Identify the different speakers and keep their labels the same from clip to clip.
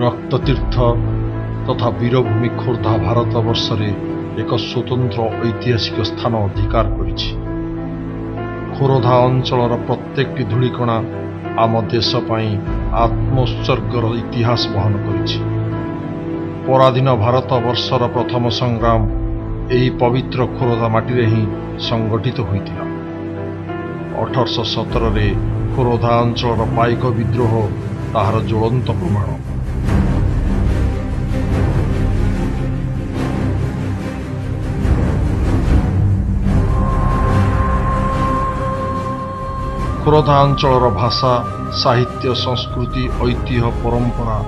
Speaker 1: ରକ୍ତତୀର୍ଥ ତଥା ବୀରଭୂମି ଖୋର୍ଦ୍ଧା ଭାରତବର୍ଷରେ ଏକ ସ୍ୱତନ୍ତ୍ର ଐତିହାସିକ ସ୍ଥାନ ଅଧିକାର କରିଛି। ଖୋରଧା ଅଞ୍ଚଳର ପ୍ରତ୍ୟେକଟି ଧୂଳିକଣା ଆମ ଦେଶ ପାଇଁ ଆତ୍ମୋତ୍ସର୍ଗର ଇତିହାସ ବହନ କରିଛି। ପରାଧୀନ ଭାରତବର୍ଷର ପ୍ରଥମ ସଂଗ୍ରାମ ଏହି ପବିତ୍ର ଖୋରଧା ମାଟିରେ ହିଁ ସଂଗଠିତ ହୋଇଥିଲା। 1817ରେ ଖୋରଧା ଅଞ୍ଚଳର ପାଇକ ବିଦ୍ରୋହ ତାହାର ଜ୍ୱଳନ୍ତ ପ୍ରମାଣ। ଖୋରଧା ଅଞ୍ଚଳର ଭାଷା, ସାହିତ୍ୟ, ସଂସ୍କୃତି, ଐତିହ୍ୟ, ପରମ୍ପରା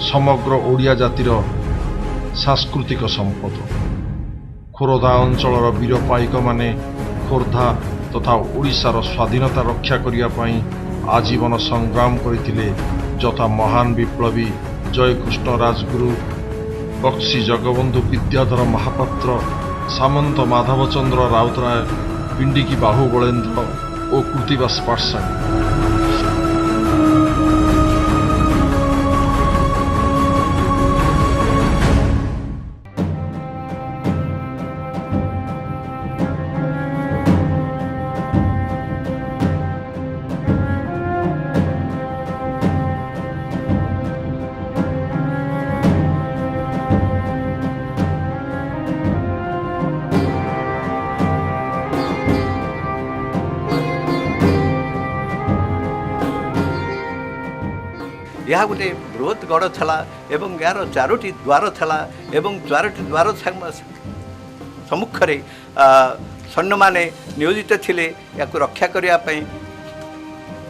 Speaker 1: ସମଗ୍ର ଓଡ଼ିଆ ଜାତିର ସାଂସ୍କୃତିକ ସମ୍ପଦ। ଖୋରଧା ଅଞ୍ଚଳର ବୀର ପାଇକମାନେ ଖୋର୍ଦ୍ଧା ତଥା ଓଡ଼ିଶାର ସ୍ୱାଧୀନତା ରକ୍ଷା କରିବା ପାଇଁ ଆଜୀବନ ସଂଗ୍ରାମ କରିଥିଲେ, ଯଥା ମହାନ ବିପ୍ଳବୀ ଜୟକୃଷ୍ଣ ରାଜଗୁରୁ, ବକ୍ସି ଜଗବନ୍ଧୁ ବିଦ୍ୟାଧର ମହାପାତ୍ର, ସାମନ୍ତ ମାଧବଚନ୍ଦ୍ର ରାଉତରାୟ, ପିଣ୍ଡିକି ବାହୁବଳେନ୍ଦ୍ର ଓ କୃତିବାସ ପାଟଶାଣୀ।
Speaker 2: ଏହା ଗୋଟେ ବୃହତ ଗଡ଼ ଥିଲା ଏବଂ ଏହାର ଚାରୋଟି ଦ୍ୱାର ଥିଲା ଏବଂ ଚାରୋଟି ଦ୍ୱାର ସମ୍ମୁଖରେ ସୈନ୍ୟମାନେ ନିୟୋଜିତ ଥିଲେ ୟାକୁ ରକ୍ଷା କରିବା ପାଇଁ।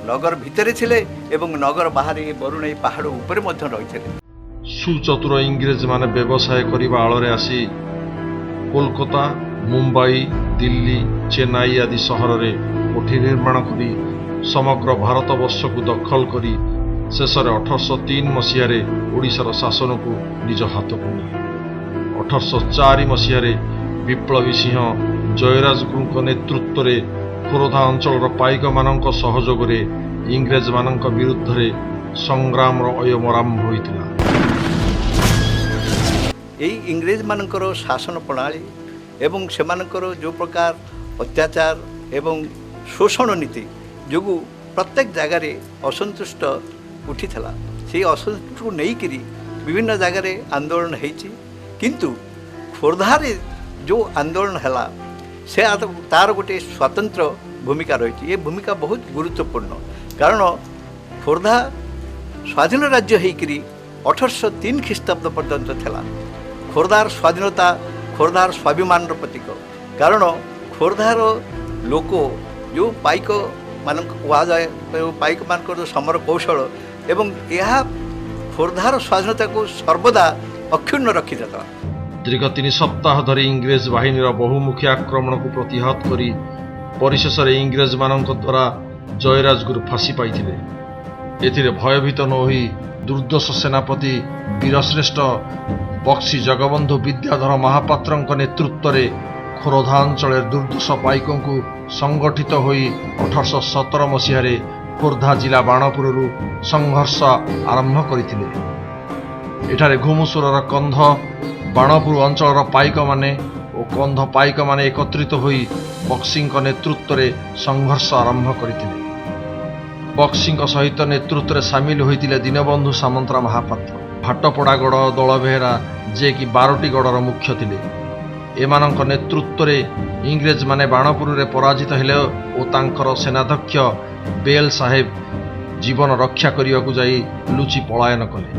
Speaker 2: ନଗର ଭିତରେ ଥିଲେ ଏବଂ ନଗର ବାହାରେ ବରୁଣେଇ ପାହାଡ଼ ଉପରେ ମଧ୍ୟ ରହିଥିଲେ।
Speaker 1: ସୁଚତୁର ଇଂରେଜମାନେ ବ୍ୟବସାୟ କରିବା ଆଳରେ ଆସି କୋଲକାତା, ମୁମ୍ବାଇ, ଦିଲ୍ଲୀ, ଚେନ୍ନାଇ ଆଦି ସହରରେ କୋଠି ନିର୍ମାଣ କରି ସମଗ୍ର ଭାରତବର୍ଷକୁ ଦଖଲ କରି ଶେଷରେ 1803 ମସିହାରେ ଓଡ଼ିଶାର ଶାସନକୁ ନିଜ ହାତକୁ ନେଲେ। 1804 ମସିହାରେ ବିପ୍ଳବୀ ସିଂହ ଜୟରାଜଗୁରୁଙ୍କ ନେତୃତ୍ୱରେ ଖୋରଧା ଅଞ୍ଚଳର ପାଇକମାନଙ୍କ ସହଯୋଗରେ ଇଂରେଜମାନଙ୍କ ବିରୁଦ୍ଧରେ ସଂଗ୍ରାମର ଅୟମାରମ୍ଭ ହୋଇଥିଲା।
Speaker 2: ଏଇ ଇଂରେଜମାନଙ୍କର ଶାସନ ପ୍ରଣାଳୀ ଏବଂ ସେମାନଙ୍କର ଯେଉଁ ପ୍ରକାର ଅତ୍ୟାଚାର ଏବଂ ଶୋଷଣ ନୀତି ଯୋଗୁଁ ପ୍ରତ୍ୟେକ ଜାଗାରେ ଅସନ୍ତୁଷ୍ଟ ଉଠିଥିଲା। ସେଇ ଅସନ୍ତୁଷ୍ଟକୁ ନେଇକରି ବିଭିନ୍ନ ଜାଗାରେ ଆନ୍ଦୋଳନ ହେଇଛି, କିନ୍ତୁ ଖୋର୍ଦ୍ଧାରେ ଯେଉଁ ଆନ୍ଦୋଳନ ହେଲା ସେ ତାର ଗୋଟେ ସ୍ୱତନ୍ତ୍ର ଭୂମିକା ରହିଛି। ଏ ଭୂମିକା ବହୁତ ଗୁରୁତ୍ୱପୂର୍ଣ୍ଣ, କାରଣ ଖୋର୍ଦ୍ଧା ସ୍ୱାଧୀନ ରାଜ୍ୟ ହେଇକରି 1803 ଖ୍ରୀଷ୍ଟାବ୍ଦ ପର୍ଯ୍ୟନ୍ତ ଥିଲା। ଖୋର୍ଦ୍ଧାର ସ୍ୱାଧୀନତା ଖୋର୍ଦ୍ଧାର ସ୍ୱାଭିମାନର ପ୍ରତୀକ, କାରଣ ଖୋର୍ଦ୍ଧାର ଲୋକ ଯେଉଁ ପାଇକମାନଙ୍କୁ କୁହାଯାଏ, ପାଇକମାନଙ୍କର ଯେଉଁ ସମର କୌଶଳ ଏବଂ ଏହା ଖୋର୍ଦ୍ଧାର ସ୍ୱାଧୀନତାକୁ ସର୍ବଦା ଅକ୍ଷୁଣ୍ଣ ରଖିଥିଲା।
Speaker 1: ଦୀର୍ଘ 3 ସପ୍ତାହ ଧରି ଇଂରେଜ ବାହିନୀର ବହୁମୁଖୀ ଆକ୍ରମଣକୁ ପ୍ରତିହତ କରି ପରିଶେଷରେ ଇଂରେଜମାନଙ୍କ ଦ୍ୱାରା ଜୟରାଜଗୁରୁ ଫାଶୀ ପାଇଥିଲେ। ଏଥିରେ ଭୟଭୀତ ନ ହୋଇ ଦୁର୍ଦ୍ଦଶ ସେନାପତି ବୀରଶ୍ରେଷ୍ଠ ବକ୍ସି ଜଗବନ୍ଧୁ ବିଦ୍ୟାଧର ମହାପାତ୍ରଙ୍କ ନେତୃତ୍ୱରେ ଖୋରଧା ଅଞ୍ଚଳରେ ଦୁର୍ଦ୍ଦଶ ପାଇକଙ୍କୁ ସଂଗଠିତ ହୋଇ 1817 ମସିହାରେ ଖୋର୍ଦ୍ଧା ଜିଲ୍ଲା ବାଣପୁରରୁ ସଂଘର୍ଷ ଆରମ୍ଭ କରିଥିଲେ। ଏଠାରେ ଘୁମୁସୁରର କନ୍ଧ, ବାଣପୁର ଅଞ୍ଚଳର ପାଇକମାନେ ଓ କନ୍ଧ ପାଇକମାନେ ଏକତ୍ରିତ ହୋଇ ବକ୍ସିଙ୍କ ନେତୃତ୍ୱରେ ସଂଘର୍ଷ ଆରମ୍ଭ କରିଥିଲେ। ବକ୍ସିଙ୍କ ସହିତ ନେତୃତ୍ୱରେ ସାମିଲ ହୋଇଥିଲେ ଦୀନବନ୍ଧୁ ସାମନ୍ତରା ମହାପାତ୍ର, ଭାଟପଡ଼ା ଗଡ଼ ଦଳବେହେରା, ଯିଏକି 12ଟି ଗଡ଼ର ମୁଖ୍ୟ ଥିଲେ। ଏମାନଙ୍କ ନେତୃତ୍ୱରେ ଇଂରେଜମାନେ ବାଣପୁରରେ ପରାଜିତ ହେଲେ ଓ ତାଙ୍କର ସେନାଧ୍ୟକ୍ଷ ବେଲ୍ ସାହେବ ଜୀବନ ରକ୍ଷା କରିବାକୁ ଯାଇ ଲୁଚି ପଳାୟନ କଲେ।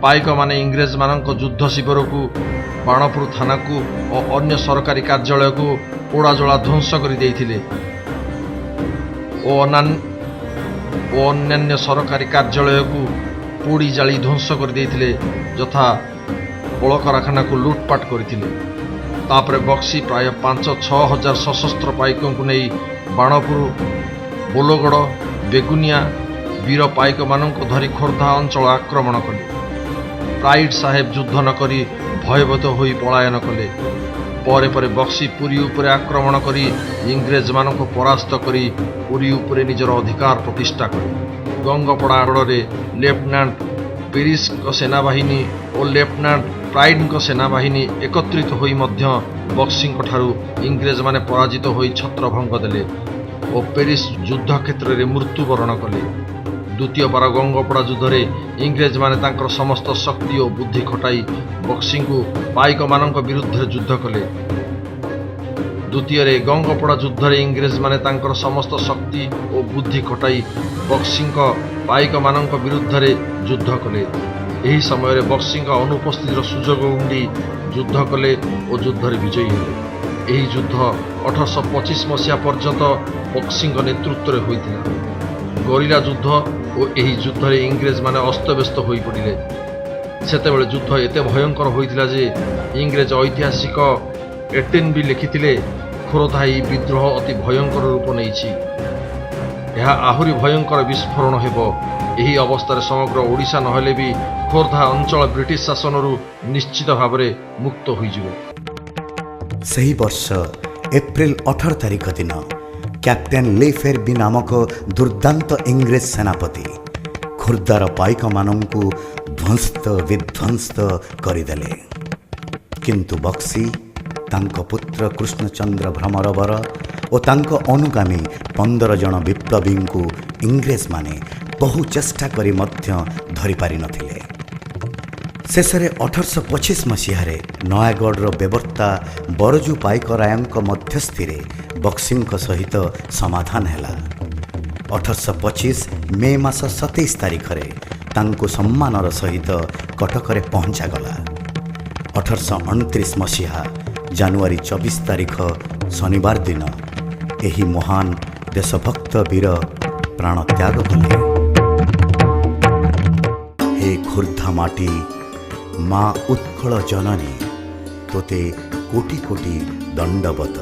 Speaker 1: ପାଇକମାନେ ଇଂରେଜମାନଙ୍କ ଯୁଦ୍ଧ ଶିବିରକୁ, ବାଣପୁର ଥାନାକୁ ଓ ଅନ୍ୟ ସରକାରୀ କାର୍ଯ୍ୟାଳୟକୁ ପୋଡ଼ାଜଳା ଧ୍ୱଂସ କରି ଦେଇଥିଲେ ଓ ଅନ୍ୟାନ୍ୟ ସରକାରୀ କାର୍ଯ୍ୟାଳୟକୁ ପୋଡ଼ି ଜାଳି ଧ୍ୱଂସ କରିଦେଇଥିଲେ, ଯଥା କଳକାରଖାନାକୁ ଲୁଟପାଟ କରିଥିଲେ। ତାପରେ ବକ୍ସି ପ୍ରାୟ 5-6 ହଜାର ସଶସ୍ତ୍ର ପାଇକଙ୍କୁ ନେଇ ବାଣପୁର, ବୋଲଗଡ଼, ବେଗୁନିଆ ବୀର ପାଇକମାନଙ୍କୁ ଧରି ଖୋର୍ଦ୍ଧା ଅଞ୍ଚଳ ଆକ୍ରମଣ କଲେ। ପ୍ରାଇଡ୍ ସାହେବ ଯୁଦ୍ଧ ନ କରି ଭୟଭୀତ ହୋଇ ପଳାୟନ କଲେ। ପରେ ପରେ ବକ୍ସି ପୁରୀ ଉପରେ ଆକ୍ରମଣ କରି ଇଂରେଜମାନଙ୍କୁ ପରାସ୍ତ କରି ପୁରୀ ଉପରେ ନିଜର ଅଧିକାର ପ୍ରତିଷ୍ଠା କଲେ। ଗଙ୍ଗପଡ଼ା ଗଡ଼ରେ ଲେଫ୍ଟନାଣ୍ଟ ପେରିସଙ୍କ ସେନାବାହିନୀ ଓ ଲେଫ୍ଟନାଣ୍ଟ ପ୍ରାଇଡଙ୍କ ସେନାବାହିନୀ ଏକତ୍ରିତ ହୋଇ ମଧ୍ୟ ବକ୍ସିଙ୍କ ଠାରୁ ଇଂରେଜମାନେ ପରାଜିତ ହୋଇ ଛତ୍ରଭଙ୍ଗ ଦେଲେ ଓ ପେରିସ ଯୁଦ୍ଧକ୍ଷେତ୍ରରେ ମୃତ୍ୟୁବରଣ କଲେ। ଦ୍ୱିତୀୟବାର ଗଙ୍ଗପଡ଼ା ଯୁଦ୍ଧରେ ଇଂରେଜମାନେ ତାଙ୍କର ସମସ୍ତ ଶକ୍ତି ଓ ବୁଦ୍ଧି ଖଟାଇ ବକ୍ସିଙ୍କୁ ପାଇକମାନଙ୍କ ବିରୁଦ୍ଧରେ ଯୁଦ୍ଧ କଲେ। ଦ୍ୱିତୀୟରେ ଗଙ୍ଗପଡ଼ା ଯୁଦ୍ଧରେ ଇଂରେଜମାନେ ତାଙ୍କର ସମସ୍ତ ଶକ୍ତି ଓ ବୁଦ୍ଧି ଖଟାଇ ବକ୍ସିଙ୍କ ପାଇକମାନଙ୍କ ବିରୁଦ୍ଧରେ ଯୁଦ୍ଧ କଲେ। ଏହି ସମୟରେ ବକ୍ସିଙ୍କ ଅନୁପସ୍ଥିତିର ସୁଯୋଗ ଉଣ୍ଡି ଯୁଦ୍ଧ କଲେ ଓ ଯୁଦ୍ଧରେ ବିଜୟୀ ହେଲେ। ଏହି ଯୁଦ୍ଧ 1825 ମସିହା ପର୍ଯ୍ୟନ୍ତ ବକ୍ସିଙ୍କ ନେତୃତ୍ୱରେ ହୋଇଥିଲା। ଗରିଲା ଯୁଦ୍ଧ ଓ ଏହି ଯୁଦ୍ଧରେ ଇଂରେଜମାନେ ଅସ୍ତବ୍ୟସ୍ତ ହୋଇପଡ଼ିଲେ। ସେତେବେଳେ ଯୁଦ୍ଧ ଏତେ ଭୟଙ୍କର ହୋଇଥିଲା ଯେ ଇଂରେଜ ଐତିହାସିକ ଏଟେନବି ଲେଖିଥିଲେ, ଖୋରଧା ଏହି ବିଦ୍ରୋହ ଅତି ଭୟଙ୍କର ରୂପ ନେଇଛି, ଏହା ଆହୁରି ଭୟଙ୍କର ବିସ୍ଫୋରଣ ହେବ। ଏହି ଅବସ୍ଥାରେ ସମଗ୍ର ଓଡ଼ିଶା ନହେଲେ ବି ଖୋର୍ଦ୍ଧା ଅଞ୍ଚଳ ବ୍ରିଟିଶ ଶାସନରୁ ନିଶ୍ଚିତ ଭାବରେ ମୁକ୍ତ ହୋଇଯିବ।
Speaker 3: ସେହି ବର୍ଷ ଏପ୍ରିଲ 18 ତାରିଖ ଦିନ କ୍ୟାପ୍ଟେନ୍ ଲିଫେରବି ନାମକ ଦୁର୍ଦ୍ଦାନ୍ତ ଇଂରେଜ ସେନାପତି ଖୋର୍ଦ୍ଧାର ପାଇକମାନଙ୍କୁ ଧ୍ୱଂସ୍ତ ବିଧ୍ୱଂସ୍ତ କରିଦେଲେ। କିନ୍ତୁ ବକ୍ସି, ତାଙ୍କ ପୁତ୍ର କୃଷ୍ଣଚନ୍ଦ୍ର ଭ୍ରମରବର ଓ ତାଙ୍କ ଅନୁଗାମୀ 15 ଜଣ ବିପ୍ଳବୀଙ୍କୁ ଇଂରେଜମାନେ ବହୁ ଚେଷ୍ଟା କରି ମଧ୍ୟ ଧରିପାରିନଥିଲେ। ଶେଷରେ 1825 ମସିହାରେ ନୟାଗଡ଼ର ବେବର୍ତ୍ତା ବରଜୁ ପାଇକରାୟଙ୍କ ମଧ୍ୟସ୍ଥିରେ ବକ୍ସିଙ୍କ ସହିତ ସମାଧାନ ହେଲା। 1825 ମେ ମାସ 27 ତାରିଖରେ ତାଙ୍କୁ ସମ୍ମାନର ସହିତ କଟକରେ ପହଞ୍ଚାଗଲା। 1829 ମସିହା ଜାନୁଆରୀ 24 ତାରିଖ ଶନିବାର ଦିନ ଏହି ମହାନ ଦେଶଭକ୍ତ ବୀର ପ୍ରାଣତ୍ୟାଗ କଲେ। ହେ ଖୋର୍ଦ୍ଧା ମାଟି, ମା ଉତ୍କଳ ଜନନୀ, ତୋତେ କୋଟି କୋଟି ଦଣ୍ଡବତ।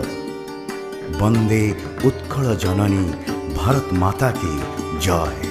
Speaker 3: ବନ୍ଦେ ଉତ୍କଳ ଜନନୀ, ଭାରତ ମାତା କି ଜୟ।